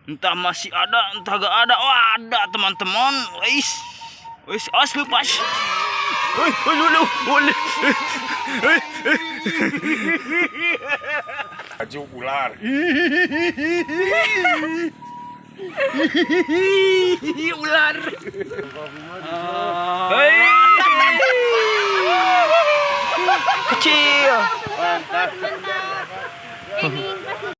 Entah masih ada, entah gak ada. Wah, ada, teman-teman. Wis. Wis, awas lepas. Wih, wih, wih, wih, wih. Baju ular. Ular. Hei. Kecil. Mantap. Ini pasti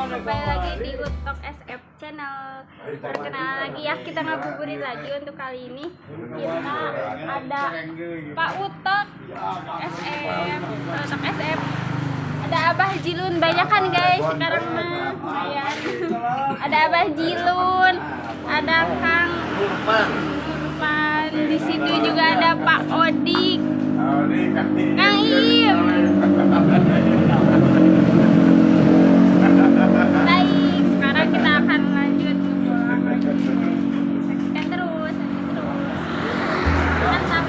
kembali lagi di Utok SF Channel. Perkenalan lagi ya, kita ngabuburit lagi. Untuk kali ini kita ada Pak Utok SF, Pak Utok SF. Ada Abah Jilun, banyak kan, guys, sekarang mah lumayan. Ada Abah Jilun, ada Kang Nurpan, di situ juga ada Pak Odik, Kang Im. Baik, sekarang kita akan lanjut ngebolang lagi. Saksikan terus, lanjut terus. Mantap.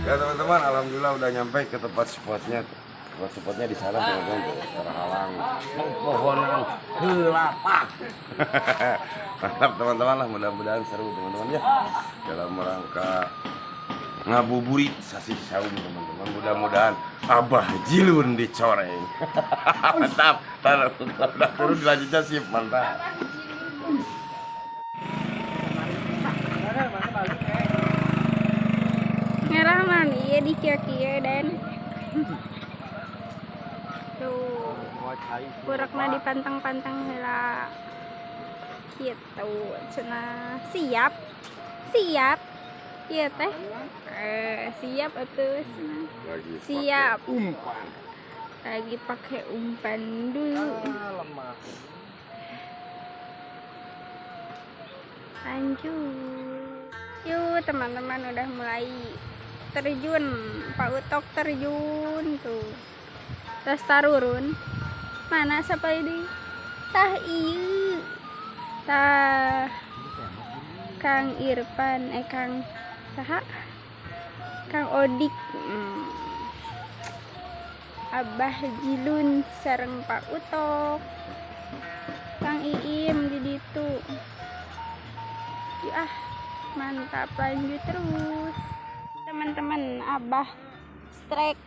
Ya teman-teman, alhamdulillah udah nyampe ke tempat spotnya. Tempat spotnya di sana, teman-teman, terhalang pepohonan kelapa. Mantap, teman-teman lah, mudah-mudahan seru, teman-teman ya. Dalam rangka ngabuburit sasih saum, teman-teman. Mudah-mudahan Abah Jilun dicoreng. Mantap. Ntar kalau udah turun dilanjutnya sip, mantap. Ngerah man, iya di kia-kia dan tuh burakna dipantang-pantang heula gitu cenah. Siap, siap. Iya teh, eh, siap atuh cenah. Lagi pakai Siap. umpan. Lagi pakai umpan dulu. Lanjut yuk, teman-teman. Udah mulai terjun. Pak Utok terjun tuh. Terus tarurun. Mana siapa ini? Tah, iya, tah Kang Irfan, eh, Kang saha, Kang Odik. Abah Jilun sareng Pak Utok, Kang Iim di ditu. Yuk ah, mantap, lanjut terus, teman-teman. Abah strike,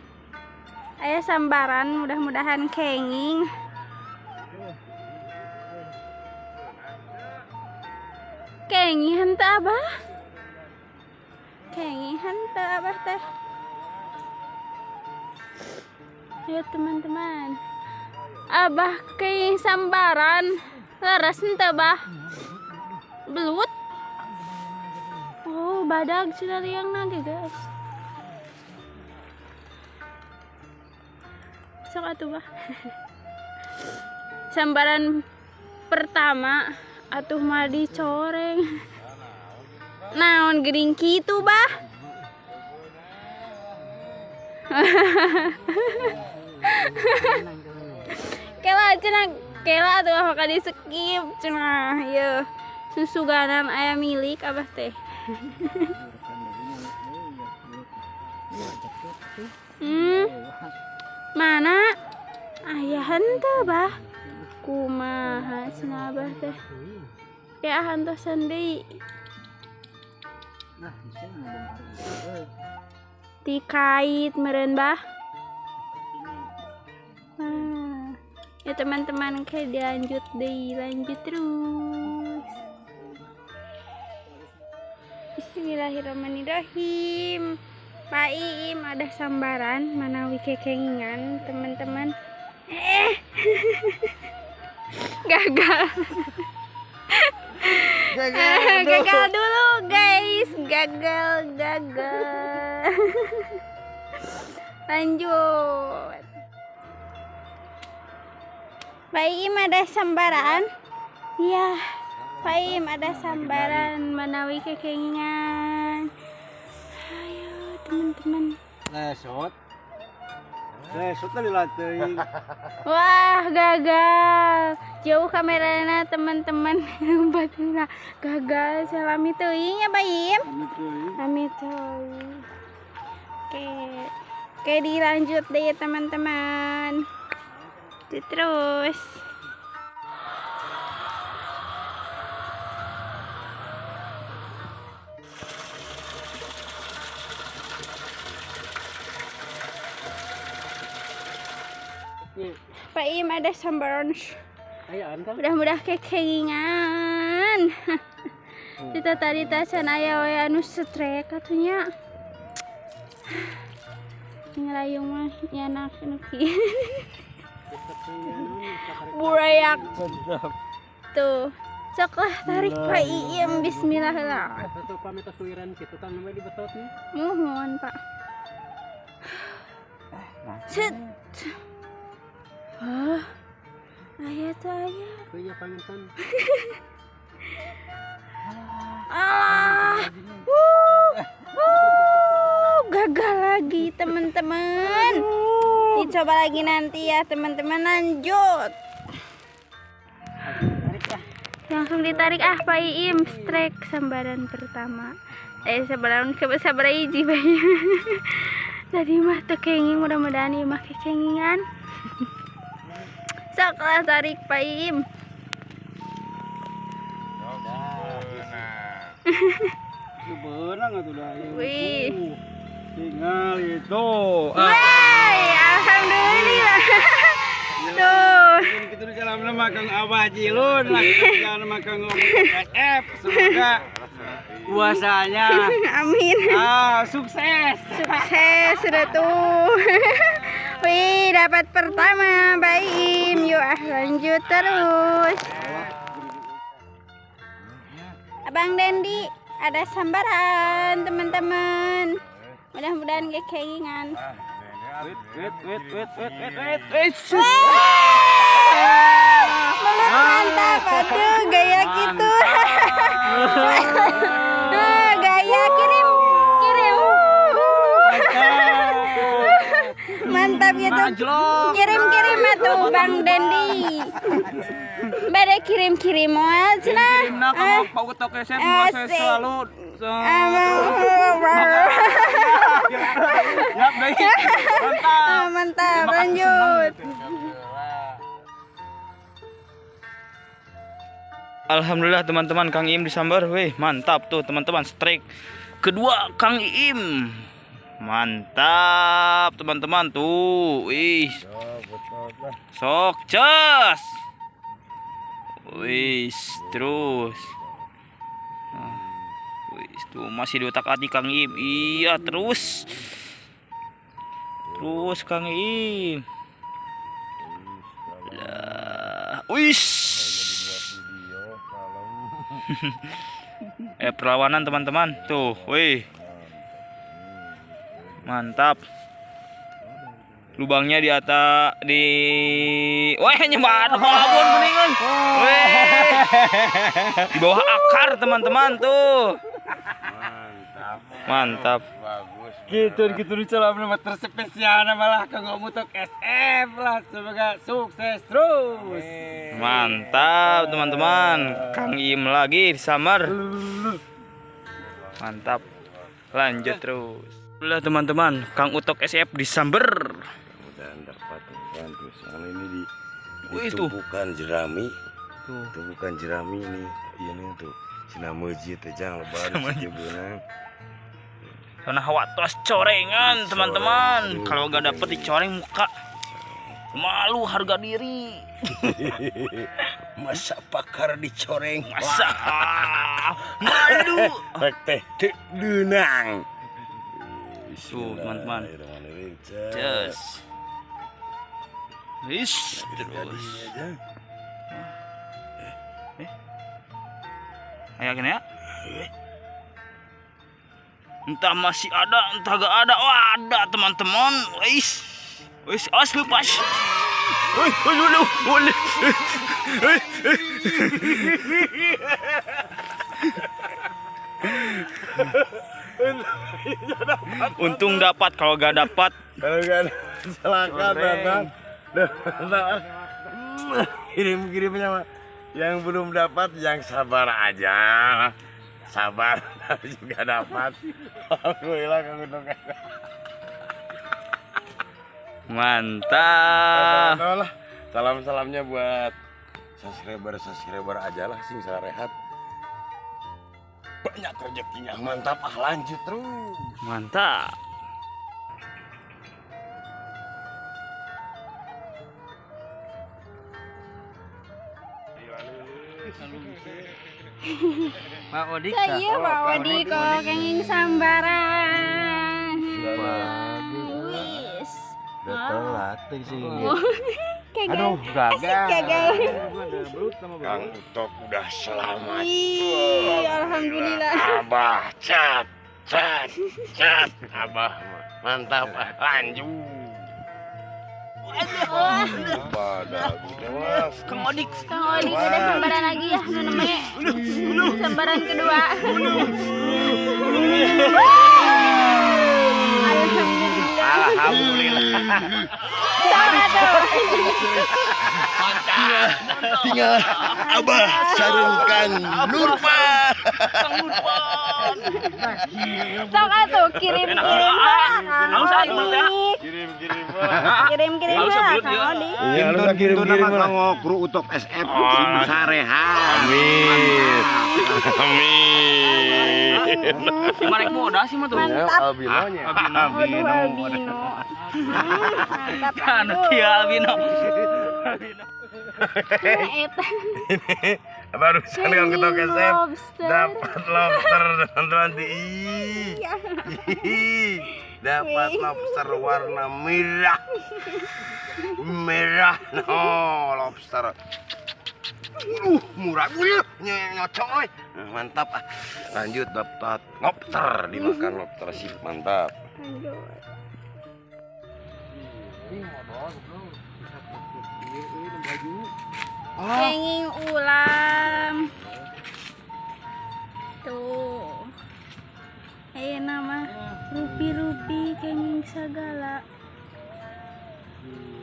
aya sambaran, mudah-mudahan kenging. Kenging henteu, Abah? Kenging henteu, Abah teh? Ya teman-teman, Abah kenging sambaran. Leres henteu, Bah? Belut. Oh, badag sudah liang lagi, guys. Sok atuh, Bah. Sambaran pertama atuh mah dicoreng. Naon gering kitu, Bah? Kela cenah, kela atuh maka di skip cenah. Yeuh. Susuganan aya milik Abah teh. Mana? Aya henteu, Bah? Kumaha cenah Abah teh? Ya hantosan deui. Dikait meureun, Bah. Nah, ya teman-teman, kayak dilanjut deh, lanjut terus. Bismillahirrahmanirrahim. Pak Iim ada sambaran, manawi kekengingan, teman-teman. Eh, gagal. Gagal dulu, guys, gagal, gagal. Lanjut. Pak Iim ada sambaran. Iya, Pak Im ada sambaran manawi kekengingan. Ayo teman-teman. Lesot. Lesot lah di lantai. Wah, gagal. Jauh kameranya teman-teman. Batina gagal. Salami teuing ya, Pak Im. Salami teuing. Oke. Oke, dilanjut deh ya teman-teman. Terus. Pak Im ada sambaran. Mudah-mudah kekengingan. Kita tadi tacan aya we anu strek atunya. Ngelayung mah nyanak nu kieu. Burayak. Tuh. Sok lah tarik Pak Iim bismillah. Satu pamit suiran gitu kan namanya di betot nih. Mohon Pak. Set. Wah. Aya tuh aya. Iya panginten. Alah. Wuh. Wuh. Gagal lagi teman-teman. Dicoba lagi nanti ya teman-teman, lanjut. Langsung ditarik ah Pak Iim, strike sambaran pertama. Sambaran ke sabaraha hiji bae. Tadi mah teu kenging, mudah-mudahan ieu mah kekengingan. Sok lah tarik Pak Iim. Lu beunang atuh dah. Wih. Tinggal itu. Wey, alhamdulillah. Tuh. Kita salam nama Kang Abah Jilun lah, salam nama Kang SF. Semoga puasanya Amin. Sukses. Sukses sudah tuh. Wih, dapat pertama Pak Iim. Yuk ah, lanjut terus. Abang Dendi ada sambaran teman-teman. Mudah-mudahan gak keinginan. Wait, wait, wait, wait, wait, wait, wait, wait. Belut mantap, aduh gaya gitu. Duh, gaya kirim, kirim. Mantap gitu. Kirim kirim atuh Bang Dendi. Bade kirim kirim moal cenah. Kirimna ka Pak Utok SF moal saya Asik. selalu. Yap, baik. Mantap. Ah, mantap, lanjut. Alhamdulillah teman-teman, Kang Iim disambar. Wih, mantap tuh teman-teman, strike kedua Kang Iim. Mantap teman-teman tuh. Wih. Sok ces. Wih, terus. Wih, tuh masih di otak-atik Kang Iim. Iya, terus. Terus Kang Iim. Lah, wih. Perlawanan teman-teman tuh, wih. Mantap. Lubangnya di atas di wah nyebar babon kuningan. Wih. Di bawah akar teman-teman tuh. Mantap. Mantap. Bagus. Gitu gitu salam nama terspesial malah Kang Utok SF lah, semoga sukses terus. Mantap teman-teman. Kang Iim lagi di samar. Mantap. Lanjut terus. Alhamdulillah teman-teman, Kang Utok SF disamber. Mudah-mudahan dapat teman tuh. Soalnya ini di Wih, tuh. tumpukan jerami. Tuh. Tumpukan jerami ini. Ini tuh. Cina meji teh jang lebaran si beunang. Karena hawa tos corengan teman-teman. Kalau gak dapet dicoreng muka. Malu harga diri. Masa pakar dicoreng. Masa malu. Rek teh teu deunang. Tuh, teman-teman. Ces. Wis, terus. Ayo gini ya. Entah masih ada, entah gak ada. Wah, ada teman-teman. Wis. Wis, awas lepas. Wih, wih, wih, wih, wih. Untung dapat, kalau gak dapat. Kalau gak celaka teman. Kirim-kirimnya mah. Yang belum dapat yang sabar aja. Sabar juga dapat. Alhamdulillah Kang Utok. Mantap. Lah. Salam-salamnya buat subscriber aja lah sing sarehat. Banyak rezekinya, mantap ah, lanjut terus. Mantap. Pak Odik. Iya Pak Odik kok kenging sambaran. Wis. Telat sih. Aduh, gagal. Gagal. Kang Utok udah selamat. Ih, alhamdulillah. Abah cat cat cat. Abah mantap, lanjut. Kang Odik. Kang Odik udah sambaran lagi ya, namanya sambaran kedua. Alhamdulillah. Alhamdulillah. Tinggal Abah sareng Kang Nurpan. Kang Nurpan. Sok atuh kirim-kirim Kang Odik. Kirim-kirim. Kirim-kirim lah Kang Odik. Iya, kirim-kirim nama kru Utok SF sing sarehat. Amin. Amin. Gimana mau sih mah tuh? Mantap. Albinonya. Aduh, albino. Mantap. Kan kia albino. Ini barusan Kang Utok SF dapat lobster teman-teman. Dapat lobster warna merah. Merah. No, lobster. Murah nyocok oi. Mantap ah. Lanjut dapat lobster, dimakan lobster sih, mantap. Kenging ulam. Tuh. Ayo nama rupi-rupi kenging segala.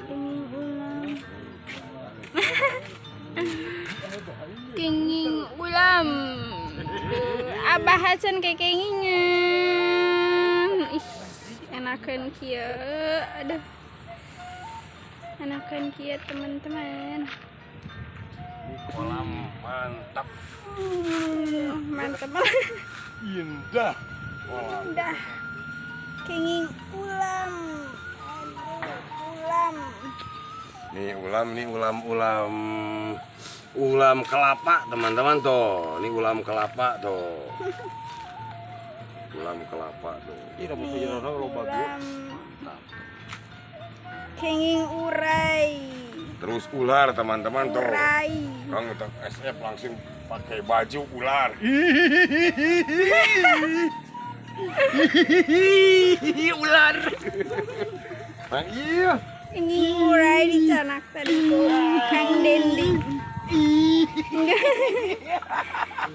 Kenging ulam. Kenging ulam. Abah Hasan kayak kengingan. Ih, enakan kieu. Aduh. Enakan kieu teman-teman. Ini kolam mantap. Mantap. Indah. Indah. Kenging ulam. Aduh, ulam. Nih ulam, nih ulam kelapa teman-teman tuh. Ini ulam kelapa tuh. Ulam kelapa tuh. Ulam. Kenging urai. Terus ular teman-teman tuh. Urai. Kang Utok SF langsung pakai baju ular. Ular. Nah, iya. Kenging urai dicanak tadi Kang Dendi.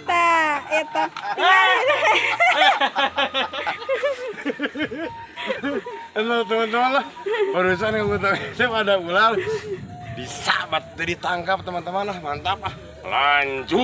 Tah, eta. Halo teman-teman lah. Barusan Kang Utok SF ada ular. Disabat, ditangkap teman-teman lah, mantap ah. Lanjut.